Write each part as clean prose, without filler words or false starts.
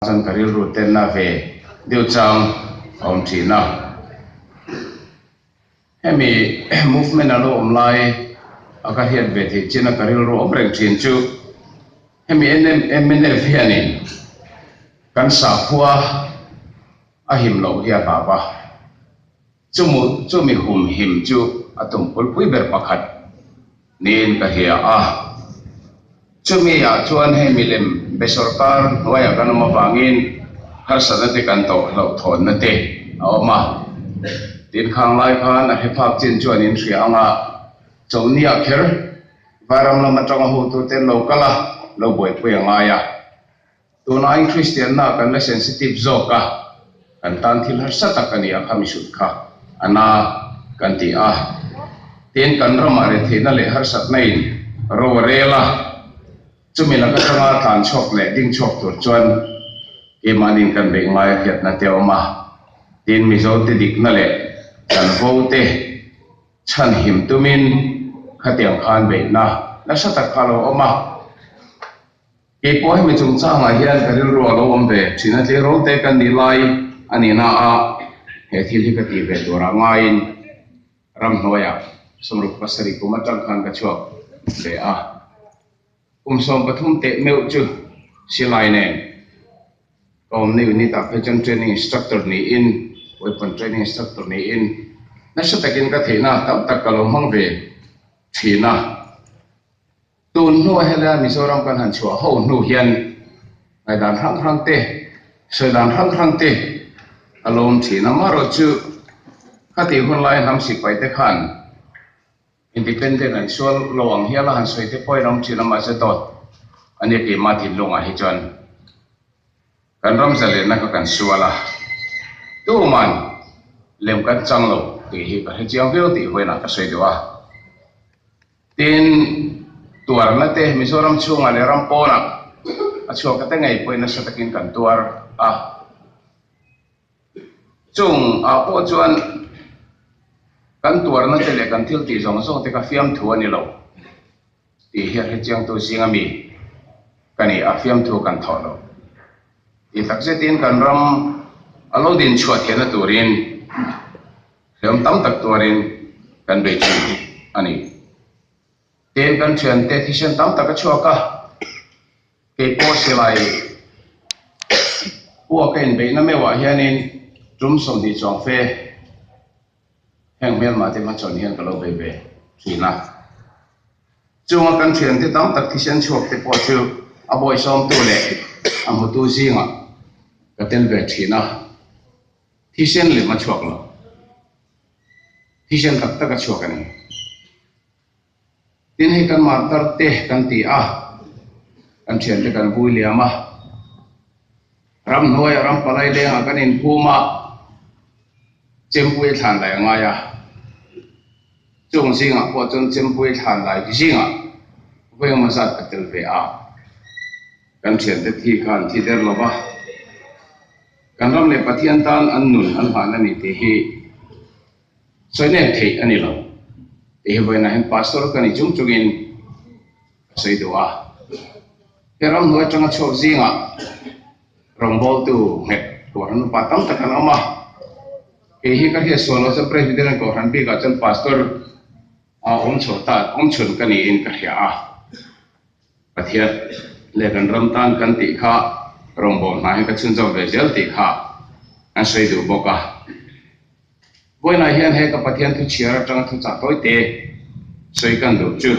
Chuan ka rilru tenna ve deuh chang a awm thin a. Hemi movement a lo awm lai a ka hriat ve theih chin a ka rilru awm reng thin chu hemi mnf hianin kan sakhua a him loh hi a hlau a. Chumu chumi hum him chu a tumpulpui ber pakhat niin ka hria a. Chumi ah chuan hei milem be sorkar hnuaiah kan awm avangin harsatna te kan tawh hlauhthawnna te a awm a. Tin khang lai khan a hre phak chin chuan in hria anga Chawlhniah kher vairam lam atanga hotute an lo kal a, lo buaipui a ngai a. Tunaiin Kristianna kan la sensitive zawk a, kan tan thil harsa tak a ni a kha mihring kha a na kan ti a. Tin, kan ramah retheihna leh harsatna in ro a rel a, chumi lak atanga tlan chhuak leh ding chhuak tur chuan keimahniin kan beih ngai a hriatna te a awm a. Tin, Mizote dikna leh chanvo te chhanhim tumin khatiang khan beihna nasa tak kha a lo awm a. Kei pawh hemi chungchangah hian ka rilru a lo awm ve thin a, tleirawl te kan nih lai a nih na a, he thil hi ka tih ve turah ngaiin ramhnuaiah 67 kum atang khan ka chhuak ve a. Kum 13 teh meuh chu silai nen ka awmna unit ah phei chuan training instructor niin, weapon training instructor niin nasa takin ka theihna tam tak ka lo hmang ve thin a. Tun hnuah helai Mizoram kan han chhuah ho hnu hian ngaihdan hrang hrang te, sawi dan hrang hrang te a lawm thin a. Amaherawhchu khatih hun lai hnam sipai te khan independent an sual lo ang hial a han sawi te pawhin a awm thin a, mahse dawt a nia keimah thinlungah hi chuan kan ram zalenna kha kan sual a, tuman lem kan chang lo tih hi ka hrechiang viau tih vawiinah ka sawi duh a. Tin, tuarna te Mizoram chhungah leh ram pawnah a chhuak te ngei pawhin nasa takin kan tuar a. Chung ah pawh chuan kan tuarna te leh kan thil tih zawng zawng te kha fiamthu a ni lo tih hi a hrechiangtu zinga mi ka ni a, fiamthu kan thawh lo. Tih takzetin kan ram a lo din chhuah thianna turin Hliam tam tak tuarin kan bei thin a ni. Tin, kan thiante thisen tam tak a chhuak a, kei pawh silai pua ka inbeihna meuhah hianin tum 20 chuang fe heng hmelmah te hmachhawn hian ka lo bei ve thin a. Chunga kan thiante tam tak thisen chhuak te pawh chu a bawisawmtu leh a hmutu zingah ka tel ve thin a. Thisen lem a chhuak lo. Thisen tak tak a chhuak a ni. Tin hei kan martar te kan ti a, kan thiante kan vui liam a, ramhnuaiah ram palai lengah kan inphum a, chempui a thlan lai a ngai a. Chung zingah pawh chuan chempui thlan lai zingah vawi emaw zat ka tel ve a, kan thiante thi kha an thi der lo va. Kan ram leh Pathian tan an nun an hlan a ni tih hi sawi nem theih a ni lo. Tih hi vawiinah hian Pastor ka ni chung chungin ka sawi duh a. He ramhnuai atanga chhuak zingah rawngbawltu nghet Kohhran upa tam tak an awm a. Kei hi ka hriat sual lo chuan Presbyterian Kohhran bikah chuan Pastor a awm chho ta awm chhun ka niin ka hria a. Pathian leh kan ram tan kan tih kha rawngbawm hna hi ka chhunzawm ve zel tih kha an sawi duh bawk a. Vawiinah hian he ka Pathian thu chhiar atanga thu chah tawi te sawi kan duh chu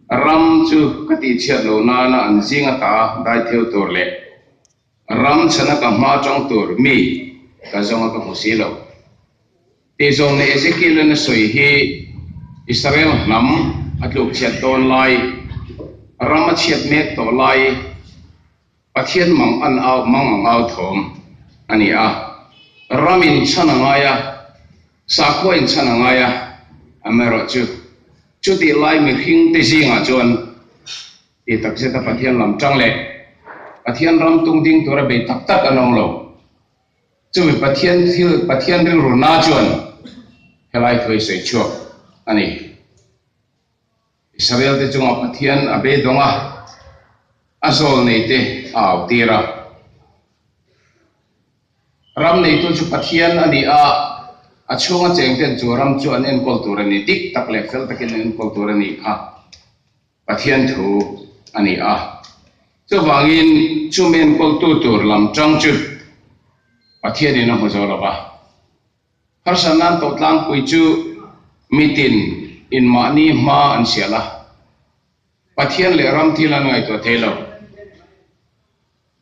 ram chu ka tihchhiat lo nana an zing ata dai theu tur leh ram chhana ka hma tang tur mi ka zawnga ka hmu si lo. Tih zawng leh Ezekiel-a'n a sawi hi Israel hnam a tluk chhiat dawn lai, ram a chhiat mek tawh lai, Pathian mang an au mang ang au thawm a ni a. Ram in chhan a ngai a, sakhua in chhan a ngai a, amaherawhchu chutih lai mihring te zingah chuan tih takzeta Pathian lam tang leh Pathian ram tung ding tura bei tak tak an awm lo. Chumi Pathian thil, Pathian rilru na chuan helai thu hi sawi chhuak a ni. Israel te chunga Pathian a beidawng a, a zawl nei te a au tir a. Ram neitu chu Pathian a ni a, a chhunga chengten chu ram chu an enkawl tur a ni, dik tak leh fel takin an enkawl tur a nih kha Pathian thu a ni a. Chuvangin chumi enkawltu tur lam tang chu Pathianin a hmu zo lo va. Harsatna an tawh tlangpui chu mitin in mahni hma an sial a, Pathian leh ram thil an ngaihtuah thei lo.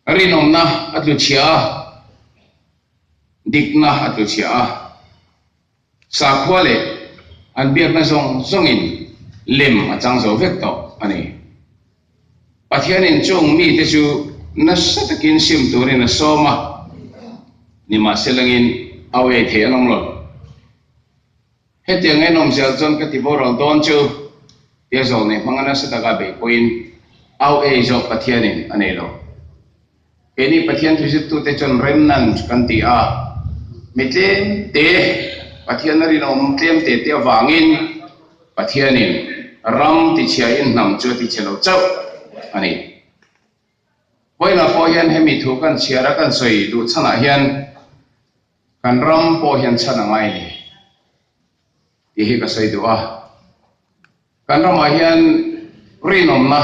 Rinawmna a tlu chhia a, dikna a tlu chhia a, sakhua leh an biakna zawng zawngin lem a chang zo vek tawh a ni. Pathianin chung mite chu nasa takin sim turin a sawm a, nimahselangin au ei thei an awm lo. Hetiang en awmzial chuan ka ti boral dawn chu tia zawlnei hmanga nasa taka beih pawhin au ei zawk Pathianin a nei lo. Keini Pathian thuzittute chuan remnant kan ti a, mi tlem te Pathian a rinawm tlem te te avangin Pathianin ram tichhiain hnam chu a tichhe lo chauh a ni. Vawiinah pawh hian hemi thu kan chhiar a kan sawi duh chhanah hian kan ram pawh hian chhan a ngai a ni tih hi ka sawi duh a. Kan ramah hian rinawmna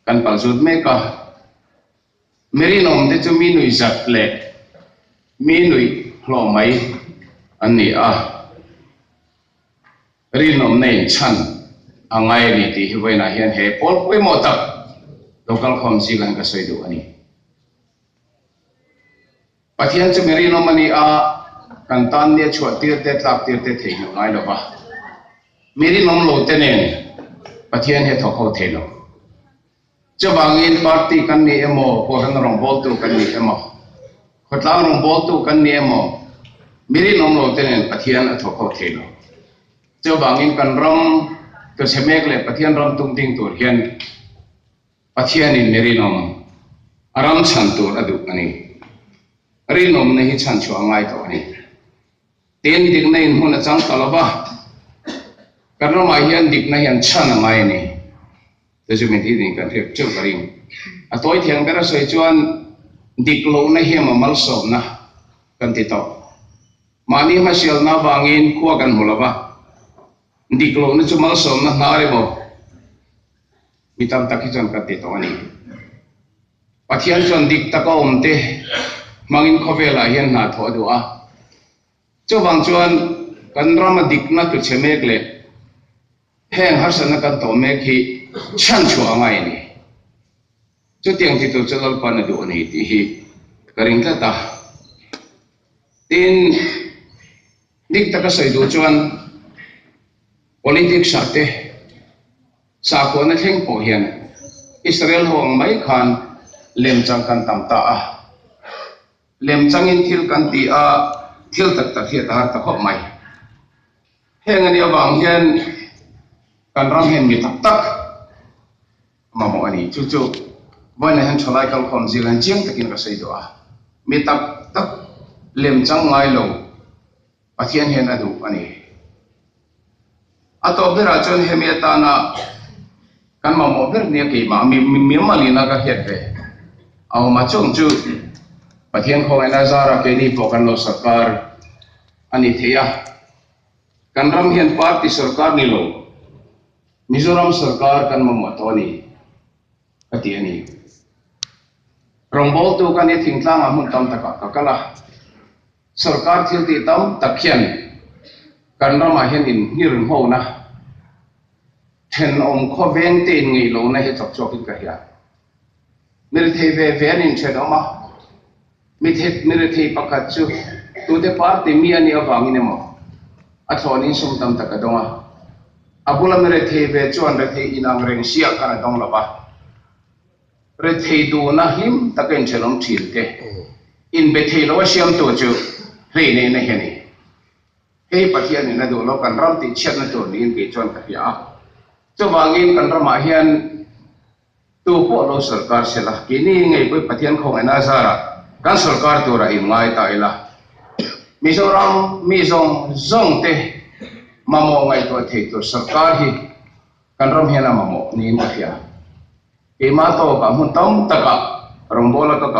kan palzut mek a, mi rinawmte chu mi nuih zat leh mi nuih hlawh mai an ni a. Rinawmna in chhan a ngai a ni tih hi vawiinah hian he pawl pawimawh tak local khawm zingah hian ka sawi duh a ni. Pathian chu mi rinawm a ni a, kan tan nia chhuah tir te tlak tir te theihnghilh ngai lo va. Mi rinawm lo te nen Pathian hi a thawk ho thei lo. Chuvangin party kan ni emaw, Kohhran rawngbawltu kan ni emaw, khawtlang rawngbawltu kan ni emaw, mi rinawm lo te nen Pathian a thawk ho thei lo. Chuvangin kan ram tuchhe mek leh Pathian ram tum ding tur hian Pathianin mi rinawm a ram chhan tur a duh a ni. Rinawmna hi chhan chhuah a ngai tawh a ni. Tin, dikna in hmun a chang ta lo va, kan ramah hian dikna hian chhan a ngai a ni. Chu chu min tih ding kan hriat teuh ka ring. A tawi thiang ber a sawi chuan dik lohna hi emaw malsawmna kan ti tawh. Mahni hmasialna avangin khua kan hmu lo va, dik lohna chu malsawmna hnar emaw mi tam tak hi chuan kan ti tawh a ni. Pathian chuan dik taka awmte hmangin khawvelah hian hna thawh a duh a. Chuvang chuan kan rama dikna tuchhe mek leh Heng harsatna kan tawh mek hi chhan chhuah a ngai a ni. Chutiang ti tur chu Lalpan a duh a ni tih hi ka ring tlat a. Tin, dik taka sawi duh chuan politics ah te sakhuana thleng pawh hian Israel ho ang mai khan lemchang kan tam ta a. Lemchangin thil kan ti a, thil tak tak hi a ta har ta khawp mai. Heng a nih avang hian kan ram hian mi tak tak a mamawh a ni. Chu chu vawiinah hian thalai kalkhawm zir hian chiang takin ka sawi duh a. Mi tak tak lem chang ngai lo Pathian hian a duh a ni. A tawp berah chuan hemi atana kan mamawh ber nia keimah mi mimalina ka hriat ve a awm a. Chung chu Pathian khawngaihna zara keini pawh kan lo sarkar a ni thei a. Kan ram hian party sorkar ni lo, Mizoram sorkar kan mamawh tawh a ni, ka ti a ni. Rawngbawltu ka ni thingtlangah hmun tam takah ka kal a, sorkar thil tih tam tak hian kan ramah hian inhngirnghona, thenawm khawveng te inngeih lohna hi chawk chhuakin ka hria. Mi rethei ve ve an inthenawm a. Mi rethei pakhat chu tute party mi a nih avangin emaw a thlawnin sum tam tak a dawng a, a bula mi rethei ve chuan rethei inang reng siah khan a dawng lo va. Rethei duhna hlim taka inthenawm thin te inbe thei lo a siamtu chu hlei neihna hi a ni. Hei Pathianin a duh lo kan ram tihchhiatna tur niin kei chuan ka hria a. Chuvangin kan ramah hian Tu pawh lo sorkar se la, keini ngei pawh Pathian khawngaihna a zarah kan sorkar turah in ngai ta ila. Mizoram mi zawng zawng te mamawh ngaihtuah thei tur sorkar hi kan ram hian a mamawh niin ka hria. Keimah tawkah hmun tam takah rawngbawla ka kal.